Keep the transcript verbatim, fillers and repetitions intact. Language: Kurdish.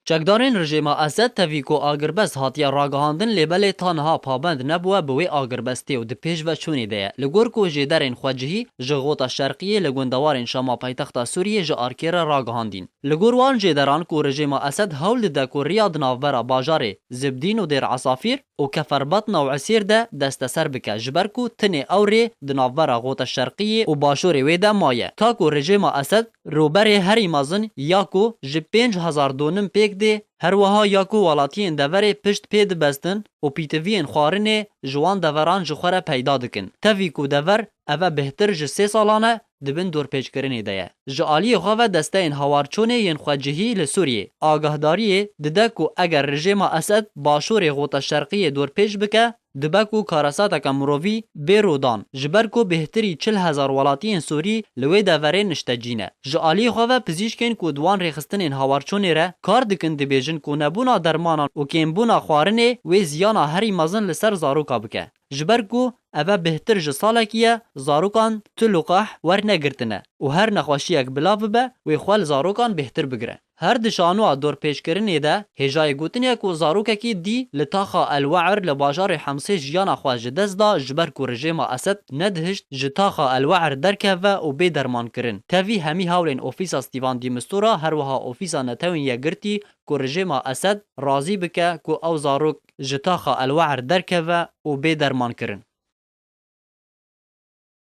Çekdarên rejêma Esed tevî ku agirbest hatiye ragihandin, lê belê ta niha pabend nebûwe bi wê agirbestê û di pêşveçûnê de ye. Li gor ku jêderên xwecihî ji Xota Şerqiyê li gundewarên Şama paytexta Sûriyê ji arkê re ragihandîn. Li gor wan jêderan ku rejêma Esed hewl dide ku riya di navbera bajarê Zibdîn û Dêr Esafîr û Keferbatna û Esêr de desteser bike, ji ber ku tinê ew rê di navbera Xota Şerqiyê û başûrê wê de maye. Ta ku rejêma Esed rûberê herî mezin ya ku ji pênc hezar donim pêk dê, her wiha ya ku welatiyên deverê pişt pê dibestin û pîtiviyên xwarinê ji wan deveran ji xwe re peyda dikin. Tevî ku dever eve bêhtir ji sê salan e di bin dorpêçkirinê de ye. Ji aliyê xwe ve desteyên hawarçûnê yên xwecihî li Sûriyê agahdariyê dide ku eger rejêma Esed başûrê Xota Şerqiyê dorpêç bike, dibe ku karesateke mirovî bê rûdan, ji ber ku bêhtirî çil hezar welatiyên Sûrî li wê deverê niştecî ne. Ji aliyê xwe ve pizîşkên ku di wan rêxistinên hawarçûnê re kar dikin dibêjin ku nebûna dermanan û kêmbûna xwarinê wê ziyana herî mezin li ser zaroka bike. Ji ber ku eve bêhtir ji salekî ye, zarokan tu liqah wernegirtine û her nexweşiyek bila bibe, wê xwe li zarokan bêhtir bigire. Her di şanoa dorpêçkirinê de hêjayê gotinê ye ku zarokekî dî li taxa El We'ir li bajarê Hemsê jiyana xwe ji dest da, ji ber ku rejêma Esed nedihişt ji taxa El We'ir derkeve û bê dermankirin. Tevî hemî hewlên Ofîsa Stîvan dî Mistura, her wiha Ofîsa Netewên Yekgirtî ku rejêma Esed razî bike ku ew zarok ji taxa El We'ir derkeve û bê dermankirin.